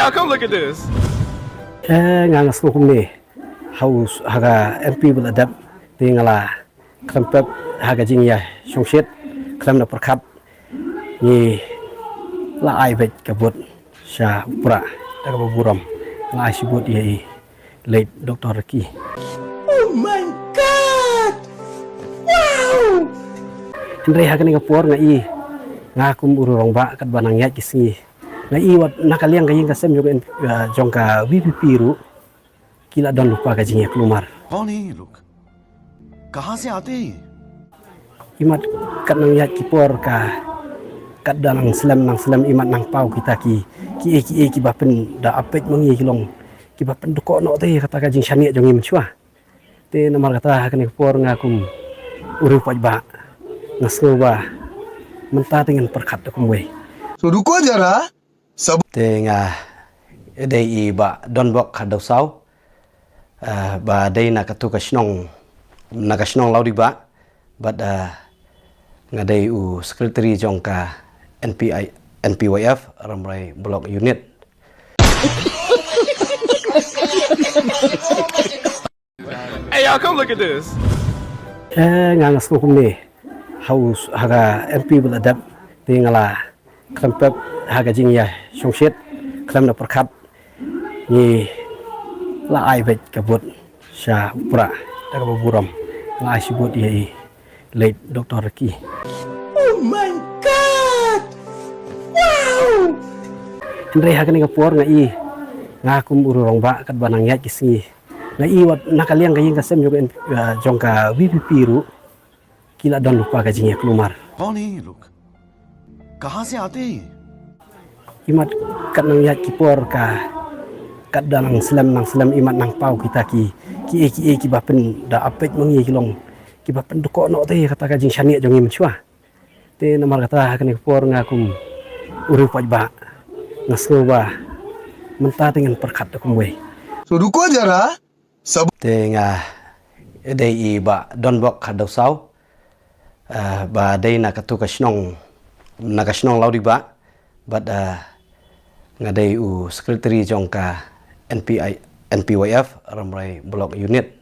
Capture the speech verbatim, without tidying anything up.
How come look at this? Eh, nga nga sngewbha kumne. Haus ha ka M P ba la dep te nga la khlem pep ha ka jingïashongshit khlem da pyrkhat. Ngi la ai beit ka vote sha u Prah da kaba burom. La ai shi vote ïa i late Doctor Ricky. Oh my God! Wow! Hynrei ha kane ka por nga i nga kum u rangbah katba nang ïaid ki sngi nga i wat na ka liang ka ïing ka sem jong ka, jong ka V P P ruh ki la don lypa ka jingïaklumar. कौन है ये लोग? कहाँ से आते हैं ये? Imat kat nang ïaid ki por ka, kat da nang slem nang slem imat nang paw kita ki, ki ei ki ei kiba pynda ap peit ma ngi ki long kiba pyndkoh noh te kata ka jingshaniah jong ngi mynshuwa. Te namar kata ha kane ka por nga kum u riewpaidbah nga sngew ba mynta te ngan pyrkhat da kumwei. तो रुको जरा, सब Te nga dei i Bah Donbok Khardew Saw, ah, ba dei na katu ka shnong, na ka shnong Lawdibah, bad, ah, nga dei u secretary jong ka N P I, N P Y F Rambrai Block Unit. Hey, y'all, come look at this. Eh, nga nga sngewbha kumne. Haus ha ka M P ba la dep te nga la khlem pep ha ka jingïashongshit khlem da pyrkhat. Ngi la ai beit ka vote sha u Prah da kaba burom. La ai shi vote ïa i late Doctor Ricky. Oh my God! Wow! Hynrei ha kane ka por nga i nga kum u rangbah katba nang ïaid ki sngi nga i wat na ka liang ka ïing ka sem jong ka, jong ka V P P ruh ki la don lypa ka jingïaklumar. कौन है ये लोग? कहाँ से आते हैं ये? Imat kat nang ïaid ki por ka, kat da nang slem nang slem imat nang paw kita ki, ki ei ki ei kiba pynda ap peit ma ngi ki long kiba pyndkoh noh te kata ka jingshaniah jong ngi mynshuwa. Te namar kata ha kane ka por nga kum u riewpaidbah nga sngew ba mynta te ngan pyrkhat da kumwei. तो रुको जरा, सब Te nga dei i Bah Donbok Khardew Saw, ah, ba dei na katu ka shnong, na ka shnong Lawdibah, bad, ah, nga dei u secretary jong ka N P I, N P Y F Rambrai Block Unit.